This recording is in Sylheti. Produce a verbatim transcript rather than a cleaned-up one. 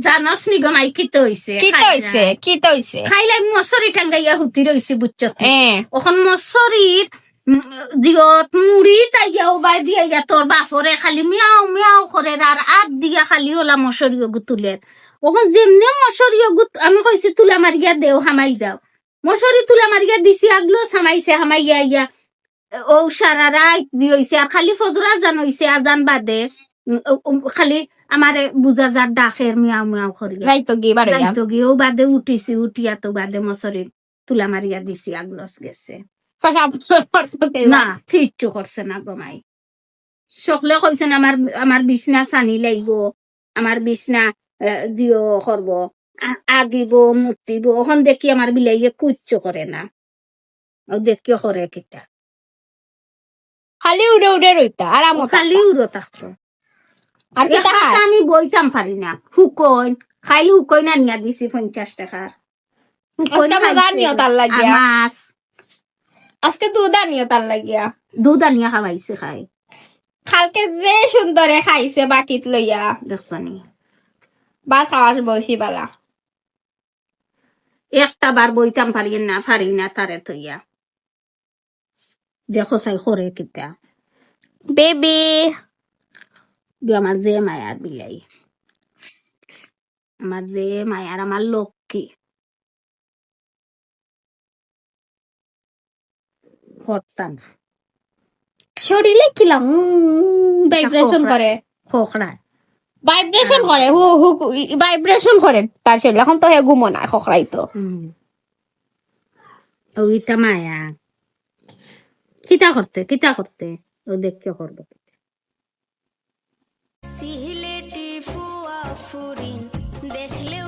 জানোস নি গো মাই কিতা অইছে? কিতা অইছে? কিতা অইছে? খাইলে আমি মশারি টাঙ্গাইয়া হুতি রইছি, বুঝছো? এ, অখন মশারির, উম, জিয়ত মুড়ি তাইয়া উবাই দিয়া ইয়া তোর বাফরে খালি মিয়াও মিয়াও করের আর আত দিয়া খালি ওলা মশারি অগু তুলের। অখন যেমনে মশারি অগু আমি কইছি তুলা মারিয়া দেও, হামাই যাও। মশারি তুলা মারিয়া দিছি, আগলো হামাইছে, হামাইয়া ইয়া ও সারা রাইত দি অইছে, আর খালি ফজর আজান অইছে, আজান বাদে, উম, ও, ও, খালি আমারে বুঝা যার ডাকের মিয়াও মিয়াও করিয়া। যাইতো গি বারো যাইতো গি, ও বাদে উঠিছি, উঠিয়া তো বাদে মশারি তুলা মারিয়া দিছি, আগলস গেছে। না, কিচ্ছু করছে না গো মাই। সকলে কইছেন আমার, আমার বিছনা সানি লাইব, আমার বিছনা, আহ, জিও করব, আ-, আগিব, মুতিব। অখন দেখি আমার বিলাইয়ে কিচ্ছু করে না। ও দেখিও করে কিতা। খালি উড়ে উড়ে রইতা, আরাম ও খালি উড়ো থাকতো। আর কিতা এখানে খায়? আমি বইতাম পারি না। হুকইন, খাইল হুকইন আনিয়া দিছি পঞ্চাশ টাকার। হুকইন আজকে মজা খাইছে। নিও তার লাগিয়া। আর মাছ, আজকে দুধ আনিও তার লাগিয়া। দুধ আনিয়া খাওয়াইছে খাই। কালকে যে সুন্দরে খাইছে বাটিত লইয়া। দেখছো নি? ভাত খাওয়ার বয়সী বালা। একটা বার বইতাম পারি না, পারি না তারে থইয়া। দেখো চাই করে কিতা। বেবি। গো আমার যে মায়ার বিলাই। আমার যে মায়ার, আমার লক্ষ্মী। করতাম। শরীরে কিলাম ভাইব্রেশন খোকরা। করে। খোকরা। ভাইব্রেশন করে, হু হু, ভাইব্রেশন করে তার শরীরে। এখন তো হে ঘুমো না, খোকরাই তো। হুম। ও ইতা মায়া। কিতা করতে, কিতা করতে? ও দেখিও করবো। সিলেটি ফুয়া ফুরিন দেখলে